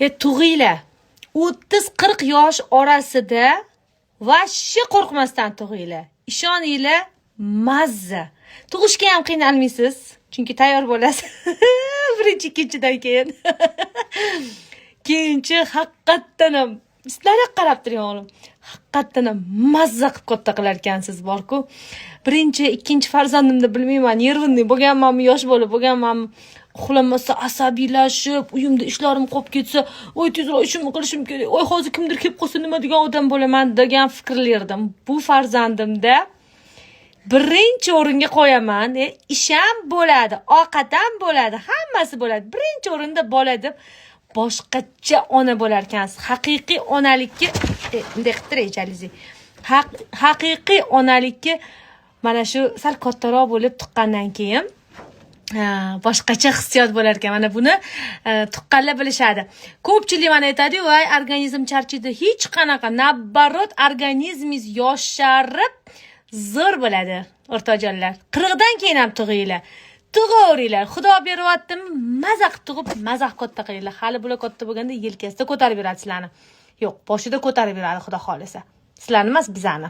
Tug'inglar, 30-40 yosh orasida вообще qo'rqmasdan tug'inglar. Ishoninglar, mazza. Tug'ishga ham qiynalmaysiz, chunki tayyor bo'lasiz birinchi, ikkinchidan keyin. Keyinchi haqiqatdan ham, sizlarga qarab turing, o'g'lim, haqiqatdan ham mazza qilib katta qilar ekansiz borku. Birinchi, ikkinchi farzandimda, bilmayman, нервный bo'lganmanmi, yosh bola bo'lganmanmi, uxlamasa asabiylashib, uyimda ishlarim qolib ketsa, "Oy, tezroq ishimni qilishim kerak, oy, hozir kimdir kelib qolsa nima degan odam bo'laman" degan fikrlardim. Bu farzandimda birinchi o'ringa qo'yaman, ish ham bo'ladi, ovqat ham bo'ladi, hammasi bo'ladi, birinchi o'rinda bola deb boshqacha ona bo'lar ekansiz. Haqiqiy onalikka bunday qilib turay, jalyuzi. Haqiqiy onalikka mana shu sal kattaroq bo'lib tuqqandan keyin boshqacha hissiyot bo'lar ekan. Mana buni tuqqanlar bilishadi. Ko'pchilik mana aytadiyu, "Voy, organizm charchaydi." Hech qanaqa, наоборот, organizmingiz yosharib, zo'r bo'ladi. O'rtoqjonlar, 40dan keyin ham tug'inglar, tug'averinglar. Xudo beryaptimi, maza qilib tug'ib, maza qilib katta qilinglar. Hali bular katta bo'lganda yelkasida ko'tarib yuradi sizlarni. Yo'q, boshida ko'tarib yuradi, xudo xohlasa, sizlarni emas, bizani.